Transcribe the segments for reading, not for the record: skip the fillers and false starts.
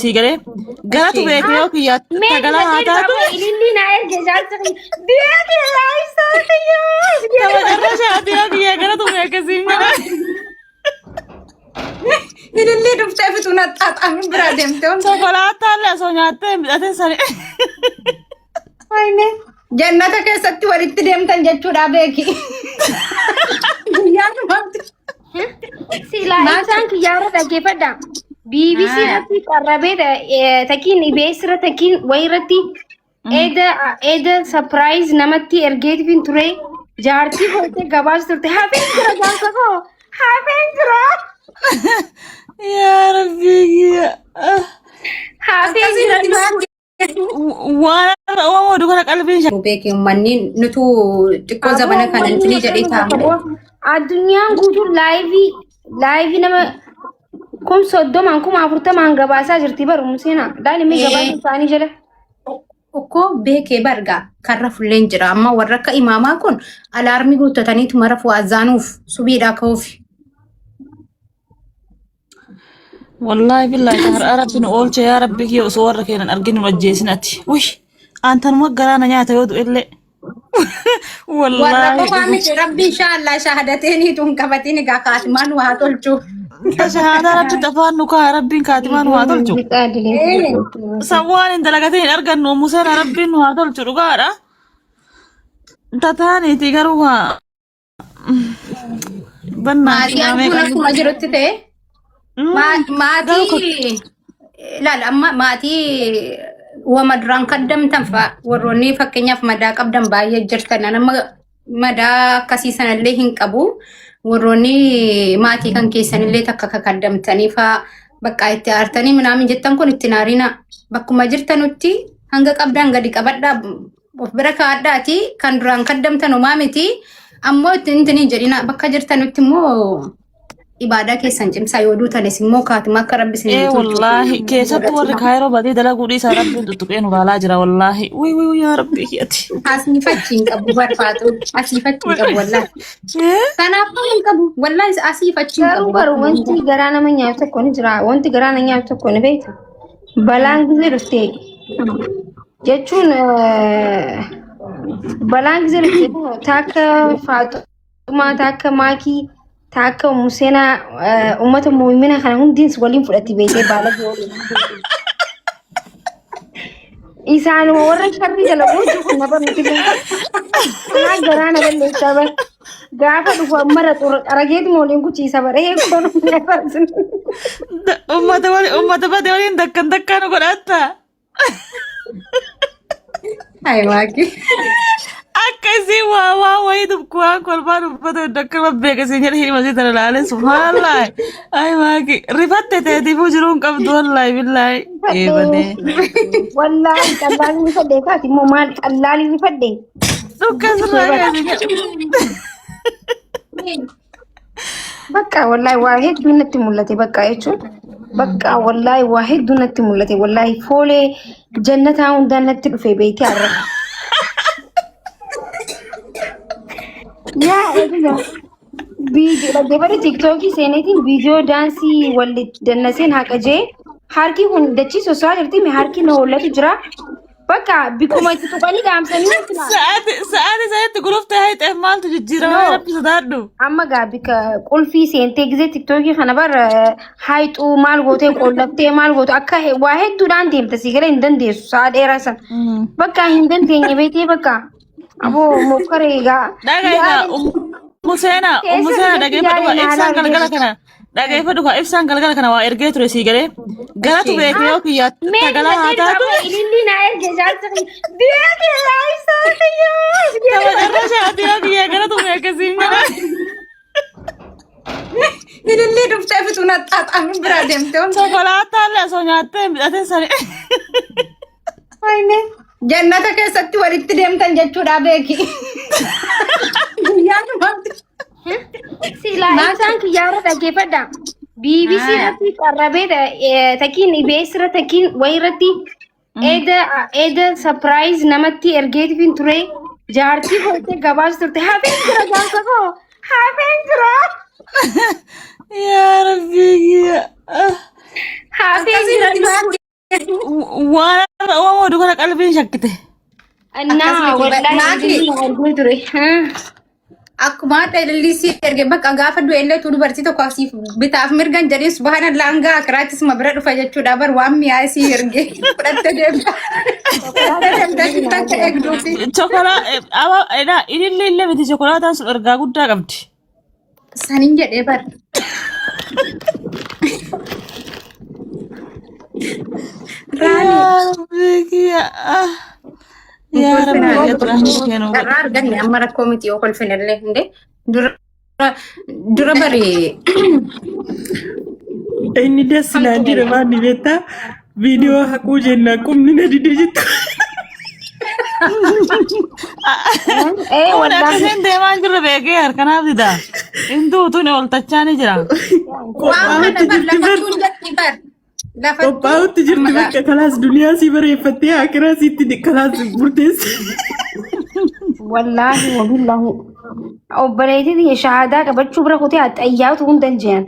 Sii galee garatu beekee yoo kiyyaa Mee tagalaa haa dubartiin taatu. qabu ilillii naa erge jaarsa kiyya. Biyya kiyya isaa kiyya. Nama carra shaati yoo kiyyaa garatu beekee siin jedha. Ilillii dhuftee fituun axxaaxaamin biraa deemte. Chokolaataallee osoo nyaattee hin bitatin sani. Ayne. Jannata keessatti walitti deemtan jechuudha beeki. Guyyaa dhumaatti. Silaa ibsaan kiyyaarra dhaggeeffadha. BBC irratti qarrabee takkiin EBS irra takkiin wayii irratti eeda eeda surprise namatti ergeetiin ture. Jaartii hootee gabaas turte. Hafeen jira jaarsa koo. Hafeen jira. Yaa Rabbii kiyya. Hafeen jira. Waan har'a uumamu oduu kana qalbiin Nu beeki uummanni nutu xiqqoo zabana kana intinii jedhee taa'amudha. Addunyaan guutuun laayivii laayivii nama 30,000 40,000 gabaasaa jirti baru Museenaa. Laalimee gabaasa isaanii jala. Okkoo beekee bargaa karra fulleen jira. Amma warra akka imaamaa kun alaarmii guuttataniitu mara fu'aazaanuuf subiidhaa ka'uuf. Wallaahi billaahi ta har'a rabbi nu oolche yaa rabbi kiyya osoo warra keenan arginu nu ajjeesin ati. Uy aantanuma garaa na nyaata yoo du'ellee. Warra Wallaahi qofaa miti rabbi inshaallah shahadateeniitu hin qabatin egaa kaatimaan waa tolchu. Ta shahaadaa rabbi afaan nu kaa rabbiin kaatimaa nu haa tolchu. San waan hin dalagatin hin argannu museena rabbiin nu haa tolchu dhugaadha. Tataaniiti garuu haa Bannaa Maatii arguun akkuma jirutti ta'e maatii ilaali amma maatii wama duraan kaddamtan fa'a warroonni fakkeenyaaf madaa qabdan baay'ee jirtan nama madaa akkasii sanallee hin qabu warroonni maatii kan keessanillee takka kakaddamtanii fa'a bakka itti aartanii minaamin jettan kun itti naarina bakkuma jirtanutti hanga qabdan gadi qabadhaa of bira kaa'adhaati kan duraan kaddamtan homaa miti ammoo itti intini hin jedhina bakka jirtanutti immoo ibaadaa keessan cimsaa yoo duutanis immoo kaatuma akka rabbi isin Ee wallaahi keessattuu warri kaayiroo badii dalaguu dhiisaa rabbiin tuttuqee nu laalaa jira wallaahi. Wii wii yaa rabbii kiyyaati. Asiifachi hin qabu barbaadu asiifachi hin qabu wallaahi. Kanaaf hin qabu wallaahi asiifachi hin Garuu qabu. garuu wanti garaa nama nyaatu tokko ni jira. Wanti garaa nama nyaatu tokko ni beekta. Balaan gizee dhufte jechuun balaan gizee dhufte kun taakka Faaxumaa, taakka Maakii, taakka Museenaa uummata mu'imina kana hundiins waliin fudhatti beekee baala waliin. Isaanuma warra sharrii dalagu hojii kun nama nuti kanaa garaa na balleessaa bara. Gaafa dhufu ammara xarageetuma waliin kuchiisa bara eeggoon Uummata waliin uummata bade waliin dakkan takkaan godhatta. Ay waaqi. Akka isin waa waa wayii dubku waan kolfaa dubbatu akkuma beeka isin jedhe hima si tana laale subhanallah. Ay maaki rifatte teetiifuu jiruu hin qabdu wallaahi billaahi. Ee badee. Wallaahi qallaan rifadhe kaati immoo maal qallaan rifadhe. Dukka sirraa kaase jedhe. Bakka wallaahi waa hedduu natti mul'ate bakka jechuun bakka wallaahi waa hedduu natti mul'ate wallaahi foolee jannataa hundaan natti dhufe beekte har'a. Yaa eeguudha. Viidiyoo dhaggeeffadhu tiiktookii seeneetiin viidiyoo daansii wal dannaseen haqa jee harki kun dachii soso'aa jirti harki na hollatu jira. Bakka bikkuma itti tuqanii dhaamsanii silaa. Sa'aati sa'aati sanitti guluftee hayxeef maaltu jijjiirama No. rabbi sodaadhu. Amma gaa bikka qulfii seentee gizee tiktookii kana bar hayxuu maal gootee qollaftee maal gootu akka waa hedduudhaan deemta si galee hin dandeessu sa'a dheeraa san. Bakka hin dandeenye beetee bakka aboo mokkare egaa. Dhagaa egaa ummu seenaa ummu Keessa seenaa biyyatti dhageeffadhu yaa'e ibsaan naalaa galgala kana Dhageeffadhu kaa ibsaan galgala kana waa ergee ture sii galee. Garatu beekee yoo kiyyaa Mee tagalaa haa dubartiin taatu. qabu ilillii naa erge jaarsa kiyya. Biyya kiyya ibsaa kiyya. Nama carra shaati yoo kiyyaa garatu beekee siin jedha. Ilillii dhuftee fituun axxaaxaamin biraa deemte. Chokolaataallee osoo nyaattee hin bitatin sani. Ayne. Jannata keessatti walitti deemtan jechuudha beeki. Guyyaa dhumaatti. Silaa ibsaan kiyyaarra dhaggeeffadha. BBC irratti qarrabee takkiin EBS irra takkiin wayii irratti eeda eeda surprise namatti ergeetiin ture. Jaartii hootee gabaas turte. Hafeen jira jaarsa koo. Hafeen jira. Yaa Rabbii kiyya. Hafeen jira. Waan har'a uumamu oduu kana qalbiin shakkite. Annaa Akkas miti wallaahi maaki inni arguu ture. Akkuma haadha ilillii si erge bakka gaafa du'e illee utuu dubartii tokko asiif bitaaf mirgan jedhee subhaanallah hanga akiraattis ma bira dhufa jechuudha bar waan mi'aa si erge fudhatte deemta. Fudhatte deemta shittaa akka eegduufi. Chokolaa ama edha ilillee illee miti chokolaataan sun ergaa guddaa qabdi. Sanin jedhee bar. Raani. Yaa Rabbi kiyya. Hin Yaa Rabbi kolfinaa kiyya xuraanii kee nuu godhi. Carraa arganne amma rakkoo miti yoo kolfinellee hundee dura dura bari Inni das naan jedhe maal ni beektaa? Viidiyoo haquu jennaan qubni na dide jettu. Ee Kun wallaahi. akkasiin deemaa hin jirre beekee harkanaaf dida. Hin duutu ni ol tachaa ni jira. waan Qophaa'utti kana bar jirti bar. lafachuun jetti bar lafattuu Qophaa'utti jirti amma bakka kalaas duniyaa sii bareeffattee akiraa siitti kalaas murteessi. Wallaahi wabillaahi. Obboleettii tiyya shahaadaa qabachuu bira kutee axxayyaatu hunda hin jean.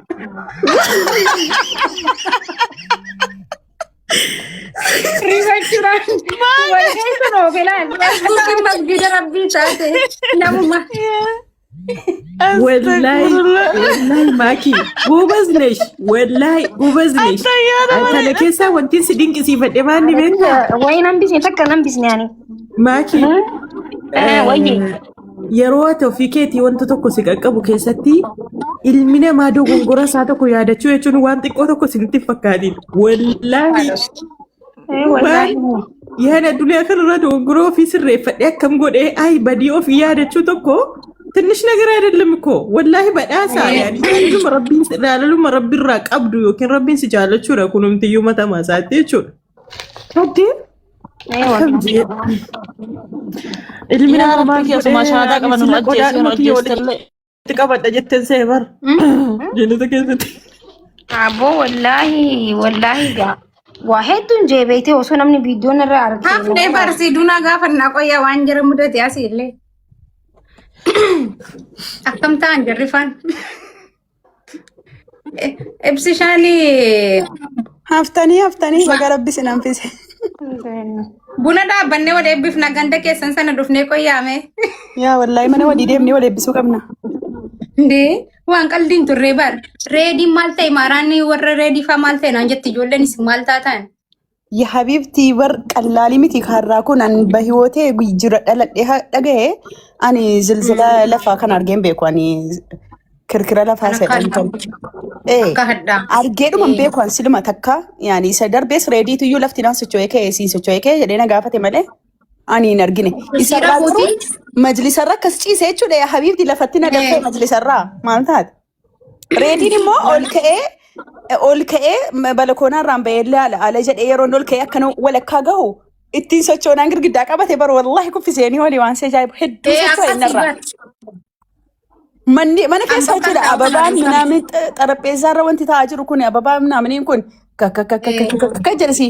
Rifachuudhaan wal keessa noofe laal. Facebookiin masgiida rabbii taate namuma. Wallahi wallahi maaki ጎበዝ ነሽ wallahi ጎበዝ ነሽ። Kana keessaa wanti si dinqisiifadhe maal ni beektaa? Wayi nan bisne takka nan bisne ani. Maaki Wayyi. yeroo ati ofii keetii wanta tokko si qaqqabu keessatti ilmi namaa dogongora isaa tokko yaadachuu jechuun waan xiqqoo tokko isinitti hin fakkaatin. Wallaahi Wallaahi. yaada addunyaa kanarra dogongora ofii sirreeffadhee akkam godhee ay badii ofii yaadachuu tokko ትንሽ ነገር አይደለም እኮ ወላሂ badhaasa yaani jaalaluma rabbiin jaalaluma rabbiirraa qabdu yookiin rabbiin si jaalachuudha kunumtiyyuu matamaa isaatti jechuudha. Abdii akkam jee ilmi Yaa namaa Rabbi maal kiyya osuma godhee shahaadaa ani qaban nu sila ajjeesee nu qodaadhuma kiyya ajjeeste illee. walitti qabadha jetteen see bar jannata keessatti. Aboo wallaahi wallaahi gaa. Waa hedduun jee beektee osoo namni viidiyoon irraa argee. Hafnee barsii dunaa gaafannaa qoyyaa waan jira mudate asii illee. Akkam ta'an jarri faan. Ibsi shaanii Haftanii haftanii baga rabbi sin hanfise. Buna dhaabbannee wal eebbifna ganda keessan sana dhufnee qoyyaame. Yaa wallaahi mana walii deemnee wal eebbisuu qabna. Ndee waan qaldiin turree bar. Reediin maal ta'e maaraan warra reedii faa maal ta'e naan jetti ijoolleen isin maal taatan? Ya habibtii bar qallaalii miti kaarraa kun an bahiwootee jira dhaladhee dhagaye ani zilzila lafaa kan argeen beeku ani kirkira lafaa Kan akka sedhan kan. Ee akka hadhaa. argeedhuma hin beeku an siluma takka yaani isa darbees reediitu iyyuu lafti naan socho'ee ka'e siin socho'ee ka'e jedhee na gaafate malee ani hin argine. Isarraa garuu Fuutii? majlisarra akkas ciise jechuudha yaa habiibti lafatti na dafee majlisarraa maal taate? Reediin immoo ol ka'ee ol ka'ee balakoonaa irraan bahee ilaala ala jedhee yeroo inni ol ka'ee akkana walakkaa gahu ittiin sochoonaan girgiddaa qabate bara wallaahi kuffiseenii olii waan see ajaa'ibu hedduu socho'e Akkasii innarraa. bar. Manni mana keessa Kan bakka jechuudha ta'u kana ababaan dhufan. minaamin xarapheezzaarra wanti taa'aa jiru kun ababaa minaaminiin kun kakka kakka kakka kakka jedhasi.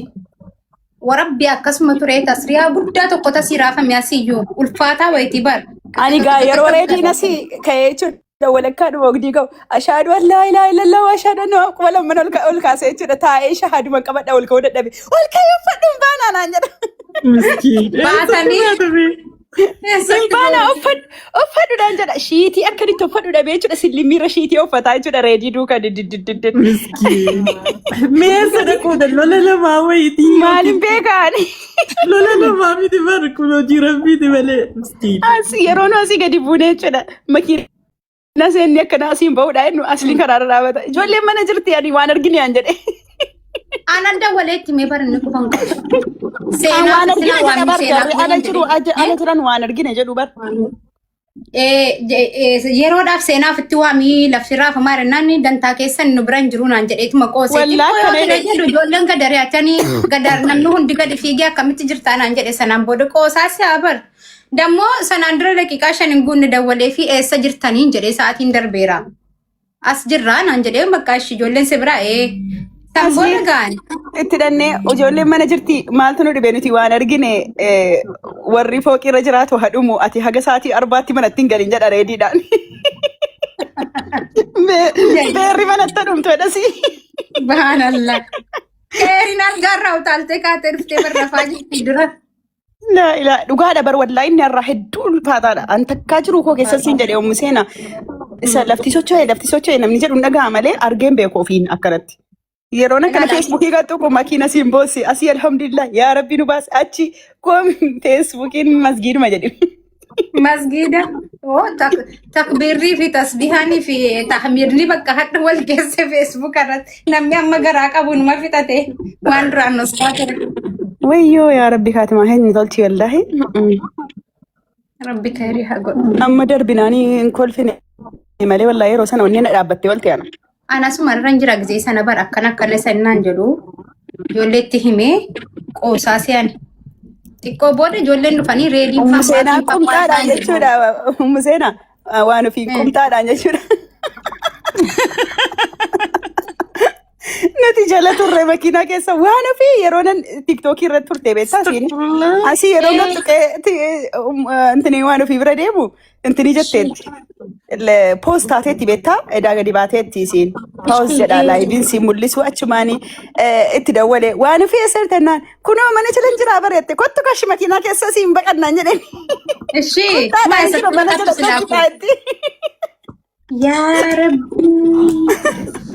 Warabbi akkasuma ture tasriyaa guddaa tokko tasii raafame asiyyuu ulfaataa wayitii bar. Ani gaa yeroo reediin asii ka'ee jechuudha walakkaa dhuma ogdii qabu ashaadu an laa ilaaha illallah wa ashaadu anna quba lamman ol kaasee jechuudha taa'ee shahaaduma qabadha ol ka'uu dadhabe ol ka'ee uffadhu hin baanaa naan jedha. Miskiin. Baatanii Hin baanaa uffadhu uffadhu naan jedha shiitii akkanitti uffadhu dhabee jechuudha sillimmiirra shiitii uffataa jechuudha reedii duukaa diddiddiddi. Miskiin. Meessa dhaquudha lola lamaa wayitii. Maaliin beekaan? Lola lamaa miti bar kun hojii rabbiiti malee. Miskiin. As yeroo nu asii gadi buunee jechuudha makiina seenni akkana asiin ba'uudha jennu asliin karaarra dhaabata. Ijoolleen mana jirti ani waan argine an jedhe. Aanan dawwaleetti mee baranni qufan qabu. An Seenaa waan argine silaa jedha waamni bar seenaa jarri ala jiru ala jiran waan argine jedhu bar. Yeroodhaaf seenaaf itti waamii lafti raafamaa jennaan dantaa keessan nu bira hin jiru naan jedheetuma qoosee. Wallaa Xiqqoo yoo kana ture jedhu ijoolleen gad ari'atanii gad namni hundi gadi fiigee akkamitti jirtaa naan jedhe sanaan booda qoosaa si haa bar. Dammoo sanaan dura daqiiqaa 5 hin guunne dawwalee fi eessa jirtaniin jedhee sa'aatiin darbeera. As jirraa naan jedhee bakka ishii ijoolleen si biraa ee. San booda ga'an. Itti dhannee ijoolleen mana jirti maaltu nu dhibe nuti waan argine warri fooqirra jiraatu hadhumu ati haga sa'aatii 4tti manatti hin galin jedha reediidhaan. Beerri manatti dhumtu jedhasi. Baanalla. Keeriin argaarraa utaaltee kaatee dhuftee barrafaa jirti dura. Laa ilaa dhugaadha bar wallaahi inni har'a hedduu ulfaataadha. An takkaa jiru koo keessa siin jedhe ummu seena. Isa lafti socho'e lafti socho'e namni jedhu hin dhaga'a malee argeen beeku ofiin akkanatti. Yeroon akkana Ilaala. feesbuukii qaxxu kun makiina siin boossi asii alhamdulillah yaa rabbi nu baas achi koom feesbuukiin masgiiduma jedhi. Masgiida. Oo takbiirrii fi tasbihaanii fi tahmiidni bakka hadha wal geesse Facebook irratti namni amma garaa qabu numa fixate waan duraan nuskaa ture. Wayyoo yaa rabbi kaatimaa hin tolchi wallaahi. Rabbi khayrii haa godhu. Amma darbinaanii hin kolfine malee wallaahi yeroo sana onneen na dhaabbattee olte ana. Anasuma irran jira gisee sana bara akkana akkana sannaan jedhu ijoolleetti himee qoosaa se'an. Xiqqoo booda ijoolleen dhufanii reediin Ummu fa'aa seenaa maatiin fa'aa waan qumxaadhaan ta'an jedhu. jechuudha. Ummu seenaa waan ofii qumxaadhaan jechuudha. Nuti jala turre makiinaa keessa waan ofii yeroo nan tiktookii irratti turte beektaa siin. Asii yeroo nan tuqee intini waan ofii bira deemu intini jetteetti. Post taateetti beektaa edaa gadi baateetti isiin. Paus jedha laayiviin siin mul'isu achumaanii itti dawwale waan ofii eessa jirtennaan kunoo mana jala hin jiraa bareette kottu kashi makiinaa keessa siin baqannaan jedheen. Ishii maa Qumxaadhaan jiru isatti mana baqattu jala silaa kottu kun. taa'etti. Yaa Rabbii.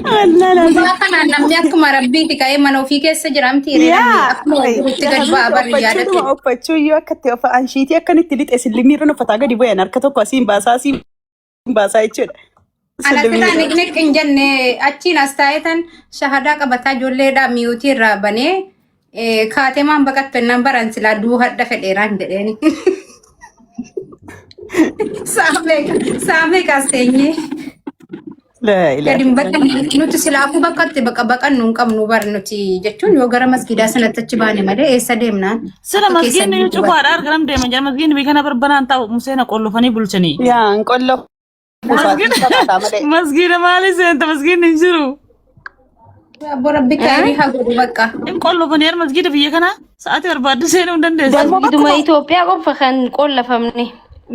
Wallaahi laazim. Dhugaa kanaan namni akkuma rabbiiti ka'ee mana ofii keessa jira miti namni Yaa akkuma jirutti gad ba'a barri yaadatu. uffachuudhuma uffachuu iyyuu akka itti uffa anshiitii akka inni itti lixe sillimmiirra uffataa gadi bu'an harka tokko asiin baasaa asiin baasaa jechuudha. Ana silaa Sillimmiirra. niqniq hin jenne achiin as taa'etan shahadaa qabataa ijoolleedhaa miyuutii irraa banee kaatee maan baqattu ennaan baran silaa duu hadha fedheeraan jedheeni. Saamee kaas teenyee. Laa ilaaha Gadi hin baqanne nuti silaafuu bakka itti baqa baqannu hin qabnu bar nuti jechuun yoo gara masgiidaa sanatti achi baane malee eessa deemnaan Sila akka keessan masgiinni iyyuu duuba. cufaadha arga nam deema jira masgiinni biyya kana barbanaan ta'u museena qollofanii bulchanii. Yaa hin qollo Masgiina salaataa malee. masgiina maali seenta masgiinni hin jiru. Abbo Rabbi khayrii haa godhu bakka. Hin qollofanii har masgiida biyya kana sa'aatii barbaaddu seenuu hin dandeessu. Dammoo Masgiiduma bakkuma Itoophiyaa qofa kan qollafamne.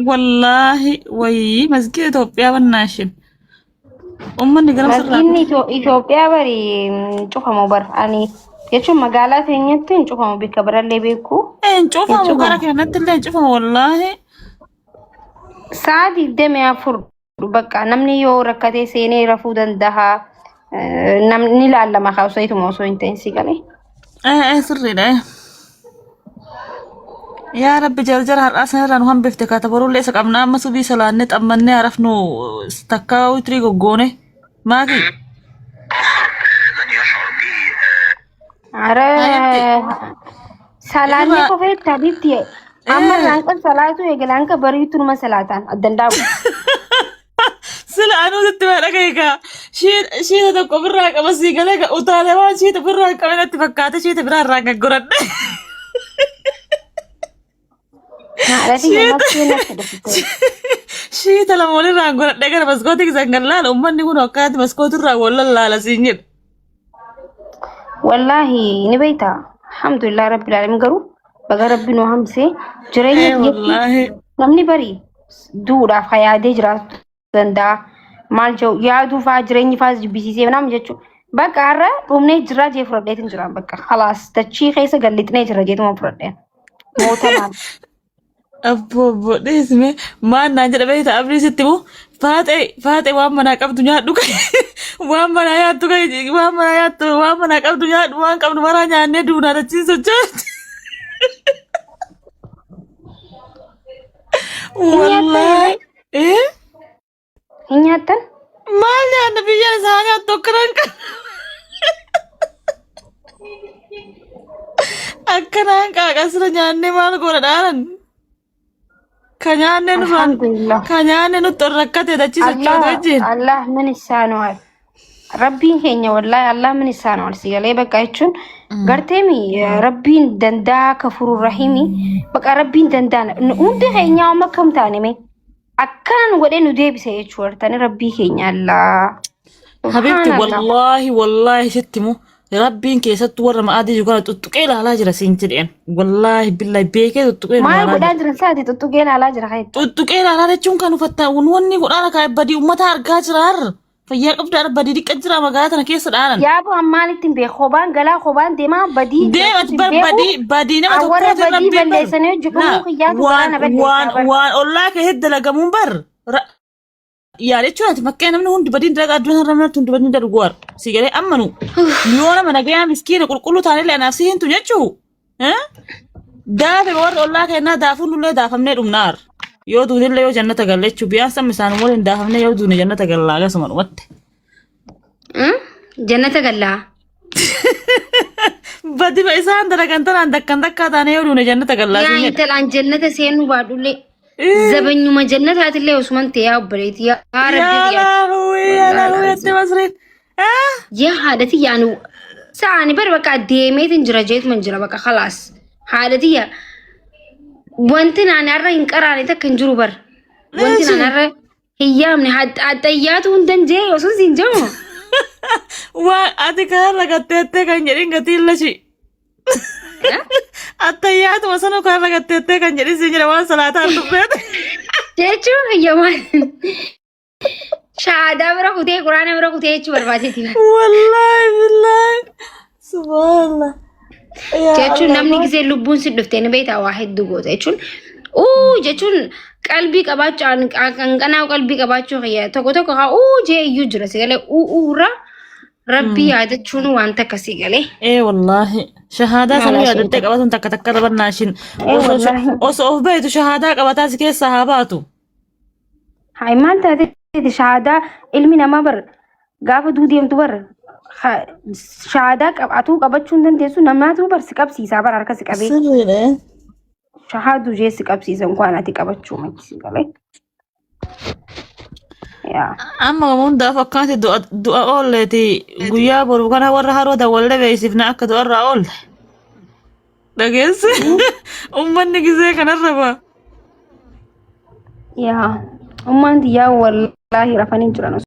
Wallaahi wayii masgiida Itoophiyaa bannaashin. Uummanni gara sirraa Masgiidni Itoophiyaa bari cufamu bar ani jechuun magaalaa teenyatti hin cufamu bakka birallee beeku hin hin cufamu gara cufamu. keenyatti illee hin cufamu wallaahi. Sa'a 24 bakka namni yoo rakkatee seenee rafuu danda'a. Namni laallama kaasayituma osoo hin ta'in si galee. Eh sirriidha. Eh. Yaa Rabbi jarjara har'aa sanarraa nu hambifte kaata borullee isa qabna amma subii salaannee xammannee harafnu takkaa witrii goggoone maaki. Ara Hayatti salaanni irraa kofeetti habibti amma eh irraan kan salaatu eegala hanga bariitu numa salaataan addan dhaabu. Sila anuu sitti waa dhagaye kaa shiita tokko ofirraa qaba sii galee ka utaalee waan shiita ofirraa hin qabne natti fakkaate shiita biraa irraa gaggoradhe. Haadha tiyya Shiita nafsee natti dhufte. shiita lama walirraa godhadhe gara maskootii keessan kan laalu uummanni kun akkanatti maskootirraa wal lallaala siin jedhe. Wallaahi ni beekta. Alhamdulillah rabbil alamin garuu baga rabbi nu hambisee jireenya Ee biyyatti wallaahi. namni bari duudhaaf ka yaadee jiraatu danda'a. Maal jedhu yaaduu fa'aa jireenyi fa'aa jibbisiisee nama jechuudha. Bakka har'a dhumnee jirraa jee fudhadheetin jira bakka khalaas dachii keessa gallixnee jira jeetuma fudhadheen. Moota maal. Abbo abbo dhiisme maal naan jedha beekta abdii sitti moo faaxee faaxee waan manaa qabdu nyaadhu kai waan manaa nyaattu kai waan manaa nyaattu waan manaa qabdu nyaadhu waan qabnu maraa nyaannee duunaa dachiin sochooti. Hin nyaattan Wallaahi. Eh? Hin nyaattan? Maal nyaanna biyya isaa nyaattu akkanaan kan akkanaan qaaqasira nyaannee maal goona dhaaran ka nyaannee nurraan Alhamdulillah. ka nyaannee nutti ol rakkate dachii sochootu Allah wajjin. Allah min isaanu Rabbiin keenya wallaahi Allah min isaanu si galee bakka jechuun garteemi Rabbiin danda'a kafuru rahimi bakka Rabbiin danda'a hundi keenya amma akkam taane mee akkana nu godhee nu deebise jechuu artani Rabbii keenya Allah Habibti subhaanallah wallaahi wallaahi sitti mu rabbiin keessattuu warra ma'aadii jiru kana tuttuqee ilaalaa jira siin jedheen wallaahi billahi beekee tuttuqee nu maal ilaalaa godhaa jira. jiran saati tuttuqee ilaalaa jira kayetti Tuttuqee ilaalaa jechuun kan uffata wanni godhaa rakaa badii uummata argaa jira har'a. Fayyaa qabdaa badii diqqa jira magaalaa tana keessa dhaanan. Yaaboo ammaan ittiin beeku kophaan galaa kophaan deemaa badii Deem ati bar beeku. badii badii nama An warra tokkootiin badii rabbiin bar. balleessanii hojjetamuu kiyyaatu Waan garaa na waan balleessaa bar. waan ollaa kee dalagamuun bar. Yaa jechuun ati fakkeen namni hundi badiin dalagaa addunyaa irra namni hundi badiin dalagu war. Si galee amma nu yoo nama nagayaa miskiina qulqulluu taanillee anaaf si hintu jechuu. Daafe warri ollaa keenyaa daafuun nullee daafamnee dhumnaar. Yoo duunillee yoo jannata galle jechuu biyaan sabni isaan waliin daafamnee yoo duune jannata gallaa akkasuma dhumatte. Jannata gallaa. Badima isaan dalagan tanaan dakkan takkaa taanee yoo duune jannata gallaa Yaa siin jedhe. intalaan jannata seenuu baadhullee. Zabanyuma jannataatillee osuman ta'e yaa obboleetti yaa rabbi Yaa yaa. laahuwii yaa laahuwii jettee masriin. Yaa haadhati yaani sa'aani bar bakka deemeetin jira jeetuma jira bakka khalaas haadhati yaa wanti naan har'a hin qaraane takka hin jiru bar wanti naan har'a hin yaamne haxxayyaatu hundan jee osoo siin jamu Waan ati kanarra gatteettee kan jedhin gatiin lashi. Attayyaatuma sana kanarra gatteettee kan jedhin siin jedha waan salaataan dubbeete. Jechuun hayyamaan shahaadaa bira kutee quraana bira kutee jechuu barbaadeeti. Wallaahi billaahi. Subhanallah. Yaa Jechuun Allah. namni gisee lubbuun si dhufte ni beektaa waa hedduu goota jechuun uu jechuun qalbii qabaachuu kan qanaa'u qalbii qabaachuu kiyya tokko tokko haa uu jee iyyuu jira si galee uu uu irra rabbii yaadachuun wanta akkasii galee. Ee wallaahi shahaadaa sanuu Maalaa yaadattee qabatuun takka takka irra barnaashin Ee wallaahi. osoo of beektu shahaadaa qabataa si keessaa haa baatu. Hayi maal taateeti shahaadaa ilmi namaa bar gaafa duu deemtu bar shahaadaa atuu qabachuu hin dandeessu namaatu bar si qabsiisaa bar harka si qabee Sirriidha. shahaaduu jee si qabsiisa inkwaan ati qabachuu miti si galee. Yaa. Amma hundaaf akkanatti du'a du'a oolleeti guyyaa boru kana warra haroo dawwallee beeksifna akka du'arraa oolle. Dhageesse uummanni gisee kanarra ba'a. Yaa. Ummaan tiyyaa wallaahi rafanii jiran.